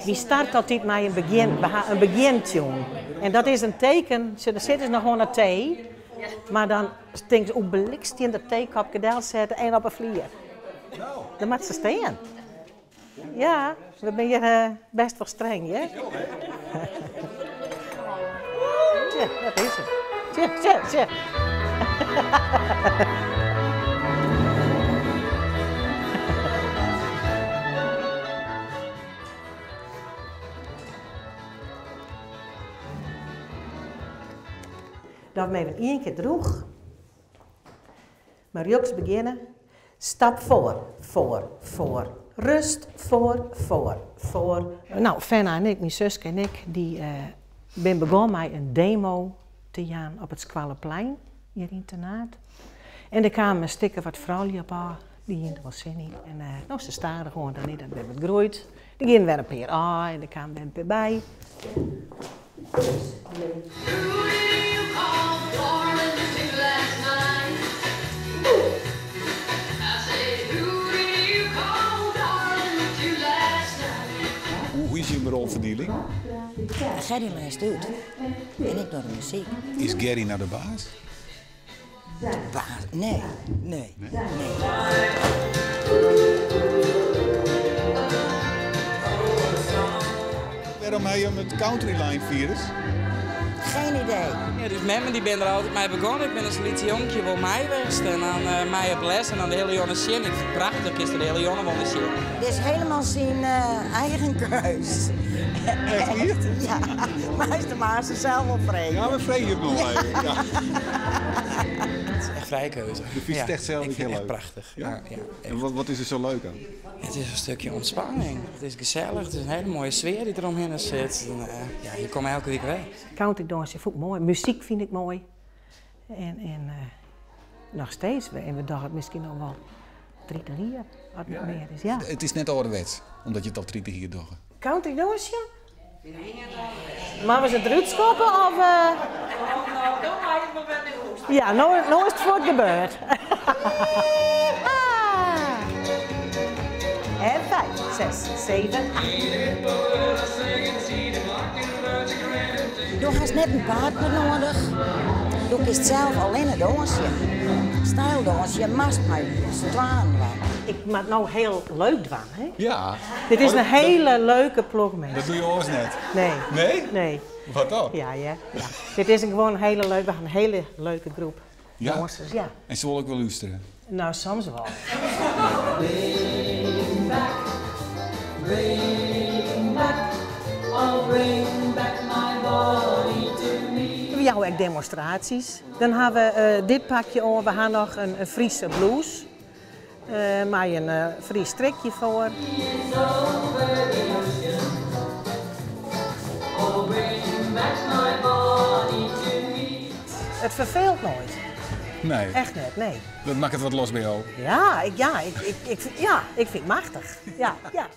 Wy starte altyd mei in begjin, we ha in begjintune. En dat is in teken, sjoch, dan sitte se noch oan 'e tee, mar dan tinke se, oe blikstien dat teekopke delsette en op 'e flier. Dan moatte se stean. Ja, we binne hjir bêst wol streng, hear. Tsje, dat is it. Tsje, tsje, tsje. Dan even ien kear drûch. Mar rjochts begjinne. Stap foar, foar, foar, rust, foar, foar, foar. No, Fenna en ik, myn suske en ik, dy bin begûn mei in demo te jaan op it Skoalleplein hjir yn Ternaard. En der kamen in stik of wat froulju op ôf, dy hiene der wol sin yn. En no, se stadichoan, dan is dat wer wat groeid. Der giene wer in pear ôf en der kamen wer in pear by. Hoe is jim rolferdieling? Gerry lêst út en ik doch de muzyk. Is Gerry no de baas? De baas? Nee, nee, nee. Wêrom ha jim it countryline virus? Geen idee. Ja, dus memmen dy bin der altyd mei begûn. Ik bin as lyts jonkje wol mei west en dan mei op les en dan de hiele jûn sjen. Ik fyn it prachtich, kinst der de hiele jûn wol nei sjen. Dit is helemaal syn eigen keus. Echt wier? Ja, meist him aanst sels wol freegje. Ja, we freegje it noch even. Ja. Het is echt vrije keuze. Do fynst it echt sels Ik ek fyn hiel it echt leuk? prachtich. Ja? Ja, ja, En wat is der sa leuk oan? It is in stikje ûntspanning. It is gesellich, it is in hiele moaie sfear dy't der omhinne sit. En, ja, je komme elke wike wer. Countrydânsje fûn ik moai, muzyk fyn ik moai. En, en noch steeds, en we dogge it miskien noch wol 30 jier, as it net mear is. Ja. It is net âlderwets, omdat je it al 30 jier dogge. Countrydânsje? Moatte we se derút skoppe of? Ja, no, no is it fuort gebeurd. En 5, 6, 7, 8. Do hast net in partner noadich. Do kinst sels allinne dânsje. Styldânsje moatst mei syn twaen dwaan. Ik moat no hiel leuk dwaan, hè? Ja. Dit is in hiele leuke ploech minsken. Dat doe je oars net. Nee. Nee? Nee. Wat dan? Ja, ja. ja. Dit is in gewoan hiele leuke, we ha in hiele leuke groep Ja? dânsers, ja. En se wolle ek wol lústerje? No, soms wol. Bring back, bring back, oh bring back my body to me. We jouwe ek demonstraasjes. Dan ha we dit pakje oan. We ha noch in Friese blouse mei in Fries strikje foar. It ferfeelt noait. Nee. Echt net, nee. Dat makket wat los by jo? Ja, ik, ja, ik, ik, ja, ik fyn it machtich. Ja, ja.